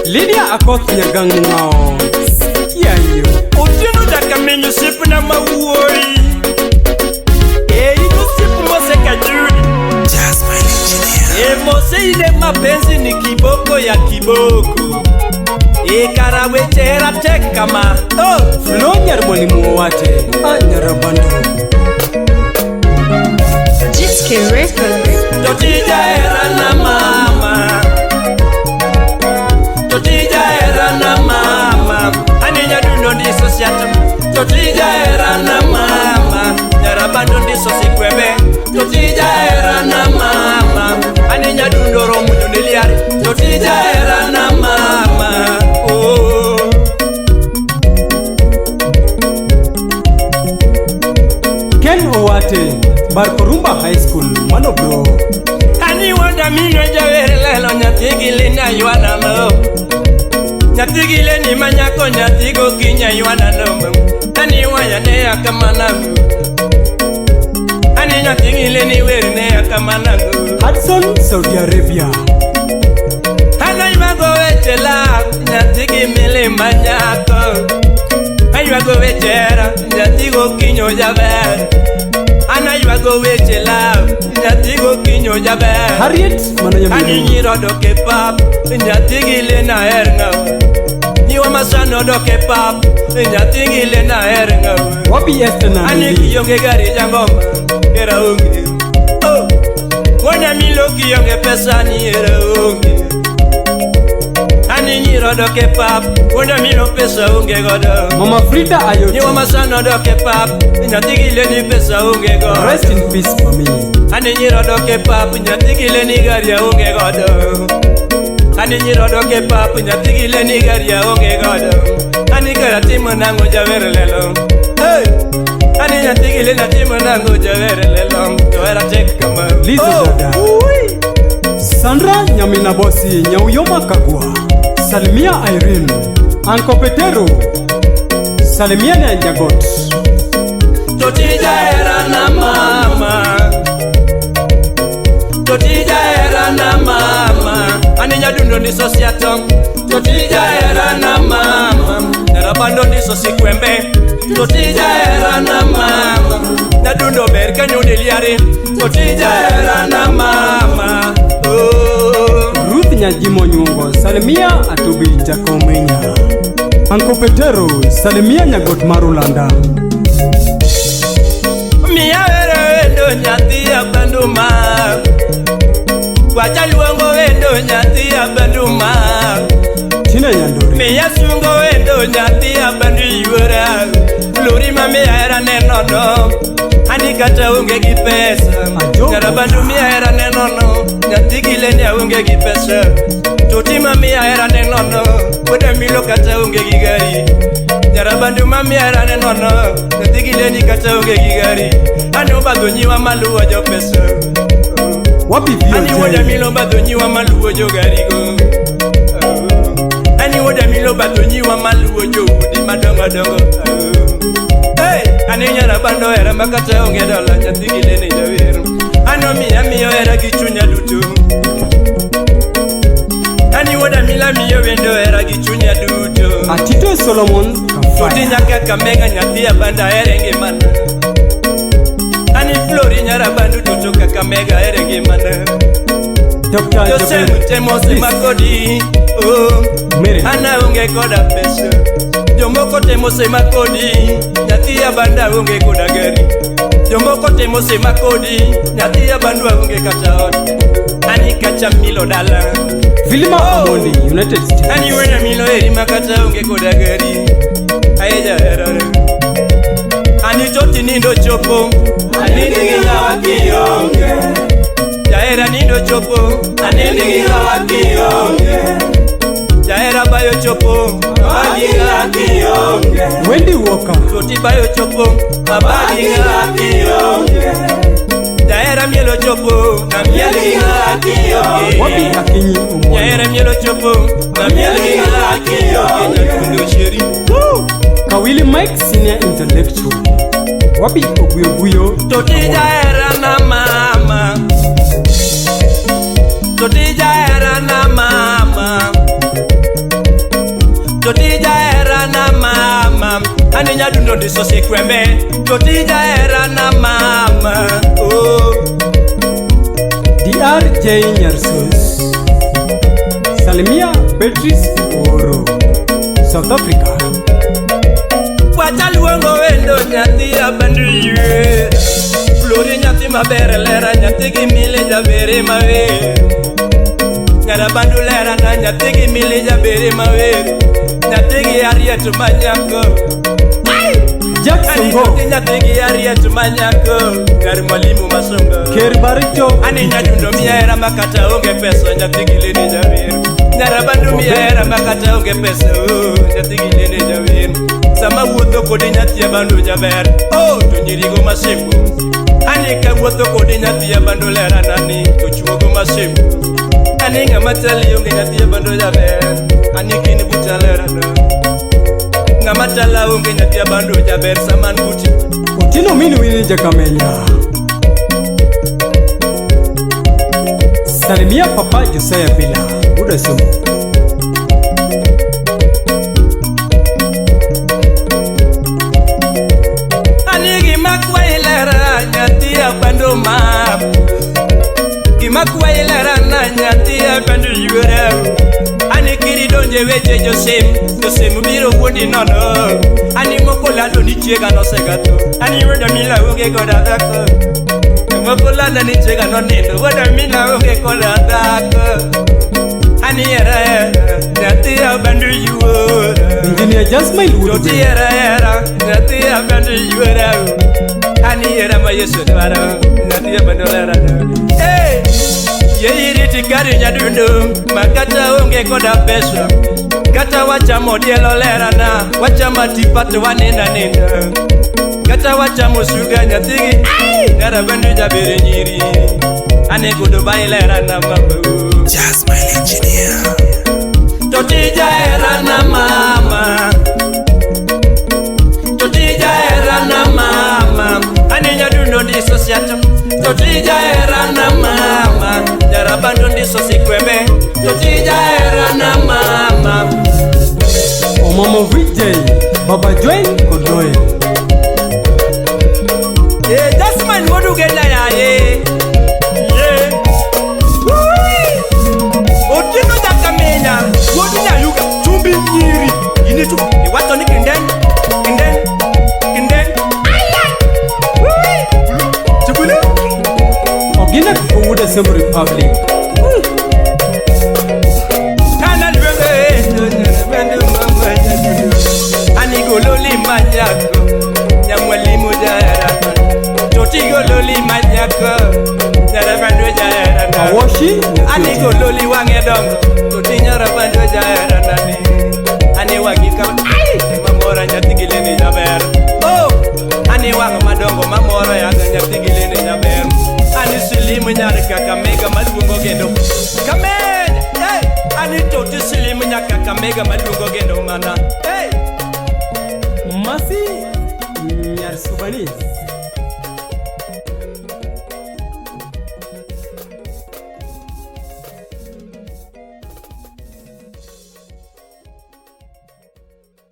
Lydia Akoth Nyagang'o. Sikia hiyo. Otieno Jakaminyo osiepna ma wuoyi. Ei osiep Mose Kajudi. E Mose ile mapenzi ni kiboko ya kiboko. E kara weche hera tek kama. Oh. Flo nyar mwalimu Owate. Anyarabandu. Jitske Records. Totija hera na mama. Totija hera na mama. Ani nyadundo ndiso siato. Totija hera na mama. Nyarabando ndiso sikwebe. Totija hera na mama. Ani nyadundo romunyo niliari. Totija hera na mama. Oh. Ken Owate. Barkorumba High School. Mano bro. Ani wanda mino jawer lelo nyathi gi lina ywana no. Nyathi gi leni manyako nyathi go kinya ywana no. Ani waya ne akamana. Ani nyathi gi leni wer ne akamana. Hudson, Saudi Arabia. Ana ywago weche la nyathi gi mili manyako. Aywago weche hera nyathi go kinyo jaber. Ana ywago weche la nyathi go kinyo jaber. Harriet mano Ani nyamiro. nyiro dok e pap, nyathi gi lena her ng'awa. Nyiwa masano dok e pap, nyathi gi lena her ng'awa. Wabi Esther Ani Nandi. kionge gari jangoma, era onge. Oh, wuoda milo kionge pesa ni era onge. Ani nyiro dok e pap, wuoda milo pesa onge godo. Mama Frida Nyiwa Ayoti. masano dok e pap, nyathi gi leni pesa onge godo. Rest in peace, mami. Ani nyiro dok e pap, nyathi gi leni gari aonge godo. Ani nyiro dok e pap, nyathi gi leni gari aonge godo. Ani kara timo nang'o jawer lelo. Hey! Ani nyathi gi leni atimo nang'o jawer lelo. To hera tek kama. Lizo Oh! Dada. Sandra Nyamina Bosi Nyauyoma Kagwa. Salimia Irene. Anko Petero. Salimia Nyanjagot. Totija hera na mama. Totija hera na mama. Ani nyadundo ndiso siato. Totija hera na mama. Nyarabando ndiso sikwembe. Totija hera na mama. Nyadundo ber kanyo niliari. Totija hera na mama. Oh. Ruth Nyajimo Nyungo. Salimia Atubi Jakomenya. Anko Petero. Salimia Nyagot Marulanda. Miya wero wendo nyathi abandu ma. Wacha luongo wendo nyathi abandu ma. Tina Nyandori. Miya sungo wendo nyathi abandu yuora. Lori ma miya hera ne nono. Ani kata onge gi pesa. Ajogo. Nyarabandu miya hera ne nono. Nyathi gi leni aonge gi pesa. Toti ma miya hera ne nono. Wuoda milo kata onge gi gari. Nyarabandu ma miya hera ne nono. Nyathi gi leni kata onge gi gari. Ani obadho nyiwa maluwo jo pesa. Wabi Ani wuoda VOJ. milo obadho nyiwa maluwo jo garigo. Ani wuoda milo obadho nyiwa maluwo jo udi madongo dongo. Hey, ani nyarabando hera makata onge dola nyathi gi leni jawer. Ano miya miyo hera gi chunya duto. Ani wuoda mila miyo wendo hera gi chunya duto. Atito Solomon Toti Kafaya. nyaka Kamega nyathi abanda here ngimana. Ani Flori nyarabandu toto Kakamega here ngimana. Dr. Jose Jobel. Mutemo sema kodi. Oh. Mary. Ana onge koda pesa. Jomoko temo sema kodi. Nyathi abanda onge koda gari. Jomoko temo sema kodi. Nyathi abandu onge kata ot. Ani kacha milo dala. Vilma Omondi, United States. Ani wena milo eri makata onge koda gari. Ayeja herore. Ani toti nindo chopo. Ani nigi ng'awa kionge. Jahera nindo chopo. Ani nigi ng'awa kionge. Jahera bayo chopo. Abagi ng'awa kionge. Wendy Walker. Toti bayo chopo. Abagi ng'awa kionge. Jahera mielo chopo. Namiel gi ng'awa kionge. Wabi Akinyi Omondi. Jahera mielo chopo. Namiel gi ng'awa kionge. Nyakundo sheri. Kawili Mike Senior Intellectual. Wabi Oguyoguyo. Totija hera na mama. Totija hera na mama. ndiso sikwembe Toti jahera na mama oh. DRJ Nyarsus. Salimia Beatrice Oro, South Africa. Wachaluongo wendo nyathi abandu yue Flori nyathi maber lera nyathi gi mili jabere mawer Nyara bandu lera na nyathi gi mili jabere mawer Nyathi gi ariet manyako Jackson Ani Go. nyathi gi ariet manyako Gar mwalimu masongo Ker Baricho. Ani nyadundo miya hera makata onge pesa nyathi gi lene jawer Nyara bandu miya hera makata onge pesa oh, nyathi gi lene jawer Sama wuotho kodi nyathi ya bandu jaber oh, to nyirigo masimbo Ani ka wuotho kodi nyathi ya bandu lera nani to chuogo masimbo Ani ng'ama chali onge nyathi ya bandu jaber Ani kin buta lera na Ng'ama chala onge nyathi ya bandu jaber sama an buti Otieno Mini Winnie Jakamenya. Salimia Papa Josiah Bila. Buda Sumu. Ani gima kwayi lera nyathi ya bandu ma Gima kwayi lera na nyathi ya bandu yuora Ani kiri donje weche josim Josim biro wuondi nono Ani moko lando ni chiega nosegatho Ani wuoda mila onge koda dhako Moko lando ni chiega nonindo Wuoda mila onge koda dhako Ani era era nyathi ya bandu yuora Engineer Jasmine Toti Woodbury. era era nyathi ya bandu yuora Ani era ma Yesu dwaro nyathi ya bandu lera Hey Ye iriti kari nyadundo makata onge koda pesa Kata wachamo dielo lera na wachama tipa to waninda ninda Kata wachamo suga nyathigi Nyara bandu jabere nyiri Ane godo bai lera na mama Jasmine Engineer. Toti jahera na mama Toti jahera na mama Ani nyadundo ndiso siato Toti jahera na mama Nyarabando ndiso sikwembe Toti jahera na mama Omomo VJ. Baba Joel Kodoe. Eh, Jasmine wodugenda yaye Yeah Otieno jakamenya wuod nyayuga chumbi nyiri initu iwacho ni kinden kinden kinden Chukule Ogina Kowuda Semu Republic. Kana lwembe nyarabando mama nyadundo Ani gololi manyako nyamwalimu jahera Toti gololi manyako nyarabando jahera Awoshi. Ani gololi wang'e dongo Toti nyarabando jahera nani Ani wang'i ka mamora nyathi gi lene jaber Oh Ani wang' madongo mamoro yaga nyathi gi lene jaber Ani silimu nyar Kakamega maluongo gendo Kamenya hey! Ani toti silimu nyar Kakamega maluongo gendo mana hey! Masi Nyar Subanis.